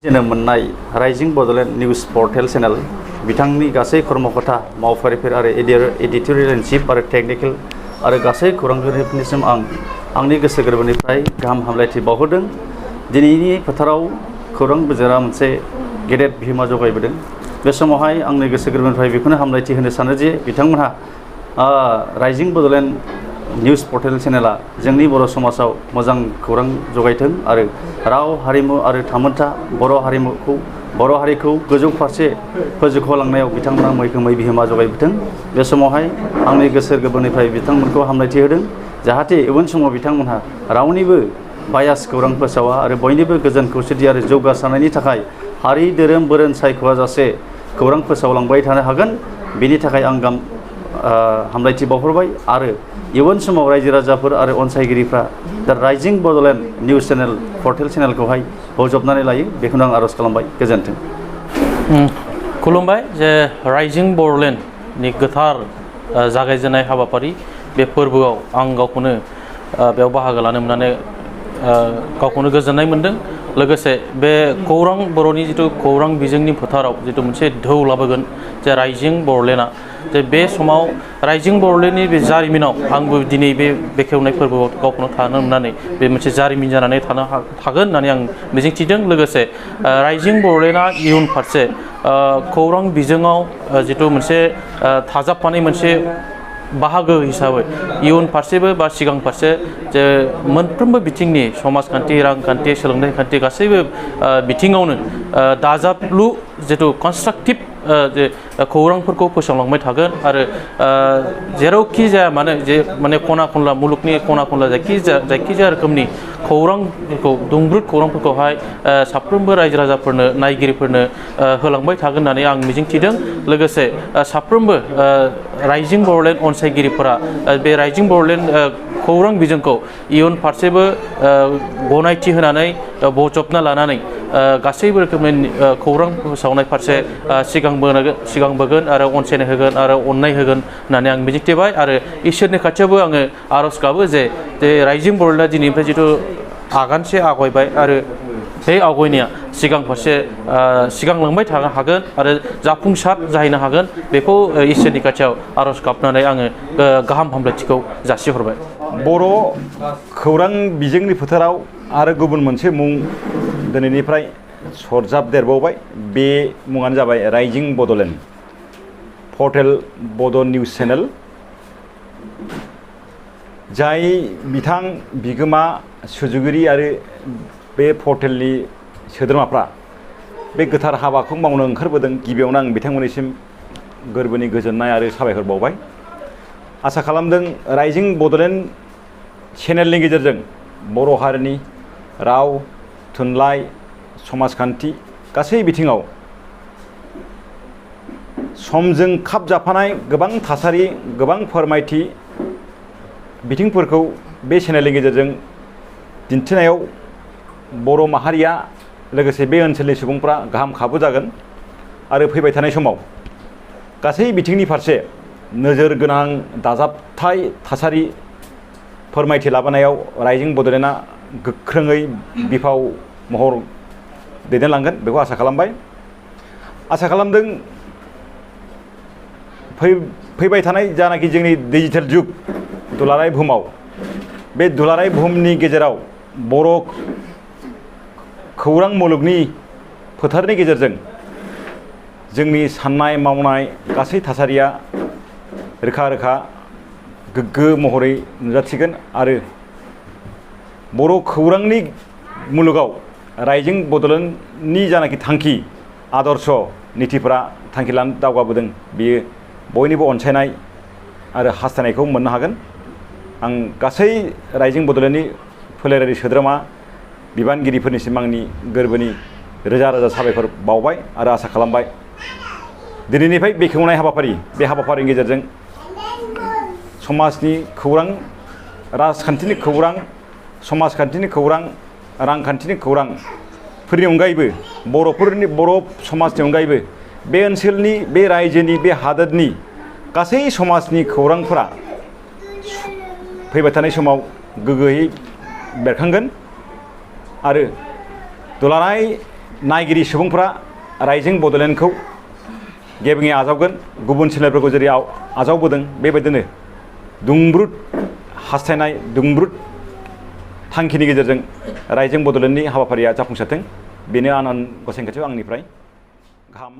जोनोम मोननाय rising Bodoland news portal channel बिथांनि गासै कर्मकर्ता मावफारिफोर आरो एडिटरियेल इन चिफ आरो टेकनिकेल आरो गासै खौरांगिरिफोरनिसिम आंनि गोसो गोरबोनिफ्राय गाहाम हामलायथि बावहरदों। दिनैनि फोथाराव खौरां बिजोङा मोनसे गेदेर बिहोमा जगायबोदों। बे समावहाय आंनि गोसो गोरबोनिफ्राय बेखौनो हामलायथि होनो सानो जे बिथांमोनहा राइजिं बड'लेण्ड निउज पर्टेल चेनेला जोंनि बर' समाजाव मोजां खौरां जगायथों आरो राव हारिमु आरो थामोनथा बर' हारिखौ गोजौ फारसे फोजौखोलांनायाव बिथांमोना मैखोमै बिहोमा जगायबोथों। बे समावहाय आंनि गोसो गोरबोनिफ्राय बिथांमोनखौ हामलायथि होदों जाहाथे इयुन समाव बिथांमोनहा रावनिबो बायास खौरां फोसावा आरो बयनिबो गोजोन खौसेथि आरो जौगासारनायनि थाखाय हारि धोरोम बोरोन सायख'आ जासे खौरां फोसावलांबाय थानो हागोन। बेनि थाखाय आं हामलायथि बावहरबाय आरो इयुन समाव रायजो राजाफोर आरो अनसायगिरिफ्रा दा rising Bodoland news channel portal चेनेलखौहाय बजबनानै लायो बेखौनो आं आर'ज खालामबाय। गोजोन्थों। खुलुमबाय जे राइजिं बड'लेण्डनि गोथार जागायजेननाय हाबाफारि बे फोरबोआव आं गावखौनो बेयाव बाहागो लानो मोननानै गावखौनो गोजोननाय मोनदों। लोगोसे बे खौरां बर'नि जिथु खौरां बिजोंनि फोथाराव जिथु मोनसे ढौ लाबोगोन जे राइजिं बड'लेण्डआ जे बे समाव राइजिं बड'लेण्डनि बे जारिमिनाव आंबो दिनै बे बेखेवनाय फोरबोआव गावखौनो थानो मोननानै बे मोनसे जारिमिन जानानै थागोन होननानै आं मिजिंथिदों। लोगोसे राइजिं बड'लेण्डआ इयुन फारसे खौरां बिजोङाव जिथु मोनसे थाजाबफानाय मोनसे बाहागो हिसाबै इयुन फारसेबो बा सिगां फारसे जे मोनफ्रोमबो बिथिंनि समाजखान्थि रांखान्थि सोलोंथाइ खान्थि गासैबो बिथिङावनो दाजाबलु जिथु कनस्ट्राक्टिभ जे खौरांफोरखौ फोसावलांबाय थागोन आरो जेरावखि जाया मानो जे माने खना खनला मुलुगनि खना खनला जायखिजाया रोखोमनि खौरांफोरखौ दुंब्रुद खौरांफोरखौहाय साफ्रोमबो रायजो राजाफोरनो नायगिरिफोरनो होलांबाय थागोन होननानै आं मिजिंथिदों। लोगोसे साफ्रोमबो राइजिं बड'लेण्ड अनसायगिरिफोरा बे राइजिं बड'लेण्ड खौरां बिजोंखौ इयुन फारसेबो गनायथि होनानै बजबना लानानै गासैबो रोखोमनि खौरां फोसावनाय फारसे सिगांबोगोन आरो अनसायनाय होगोन आरो अननाय होगोन होननानै आं मिजिंथिबाय आरो इसोरनि खाथियावबो आङो आर'ज गाबो जे राइजिं बड'लेण्डआ दिनैनिफ्राय जिथु आगानसे आवगायबाय आरो बे आवगायनाया सिगां फारसे सिगांलांबाय थानो हागोन आरो जाफुंसार जाहैनो हागोन बेखौ इसोरनि खाथियाव आर'ज गाबनानै आङो गाहाम हामलायथिखौ जासिहरबाय। बर' खौरां बिजोंनि फोथाराव आरो गुबुन मोनसे मुं दिनैनिफ्राय सरजाबदेरबावबाय। बे मुङानो जाबाय राइजिं बड'लेण्ड पर्टेल बड' निउज चेनेल। जाय बिथां बिगोमा सुजुगिरि आरो बे पर्टेलनि सोद्रोमाफ्रा बे गोथार हाबाखौ मावनो ओंखारबोदों। गिबियावनो आं बिथांमोननिसिम गोरबोनि गोजोननाय आरो साबायखर बावबाय। आसा खालामदों राइजिं बड'लेण्ड चेनेलनि गेजेरजों बर' हारिनि राव थुनलाइ समाजखान्थि गासै बिथिङाव समजों खाब जाफानाय गोबां थासारि गोबां फोरमायथि बिथिंफोरखौ बे चेनेलनि गेजेरजों दिन्थिनायाव बर' माहारिया लोगोसे बे ओनसोलनि सुबुंफ्रा गाहाम खाबु जागोन आरो फैबाय थानाय समाव गासै बिथिंनि फारसे नोजोर गोनां दाजाबथाय थासारि फोरमायथि लाबोनायाव राइजिं बड'लेण्डआ गोख्रोङै बिफाव महर दैदेनलांगोन बेखौ आसा खालामबाय। आसा खालामदों फैबाय थानाय जानाखि जोंनि डिजिटेल जुग दुलाराय बुहुमाव बे दुलाराय बुहुमनि गेजेराव बर' खौरां मुलुगनि फोथारनि गेजेरजों जोंनि साननाय मावनाय गासै थासारिया रोखा रोखा गोग्गो महरै नुजाथिगोन आरो बर' खौरांनि मुलुगाव राइजिं बड'लेण्डनि जानाखि थांखि आदर्श नितिफोरा थांखि लानानै दावगाबोदों बेयो बयनिबो अनसायनाय आरो हास्थायनायखौ मोननो हागोन। आं गासै राइजिं बड'लेण्डनि फोलेरारि सोद्रोमा बिबानगिरिफोरनिसिम आंनि गोरबोनि रोजा रोजा साबायखर बावबाय आरो आसा खालामबाय दिनैनिफ्राय बेखेवनाय हाबाफारि बे हाबाफारिनि गेजेरजों समाजनि खौरां राजखान्थिनि खौरां समाजखान्थिनि खौरां रांखान्थिनि खौरांफोरनि अनगायैबो बर' समाजनि अनगायैबो बे ओनसोलनि बे रायजोनि बे हादोरनि गासै समाजनि खौरांफोरा फैबाय थानाय समाव गोग्गोयै बेरखांगोन आरो दुलाराय नायगिरि सुबुंफ्रा रायजिं बड'लेण्डखौ गेबेङै आजावगोन गुबुन चेनेलफोरखौ जेरै आजावबोदों बेबायदिनो दुंब्रुद हास्थायनाय दुंब्रुद थांखिनि गेजेरजों रायजिं बड'लेण्डनि हाबाफारिया जाफुंसारथों बेनो आनान गसाइनि खाथियाव आंनिफ्राय गाहाम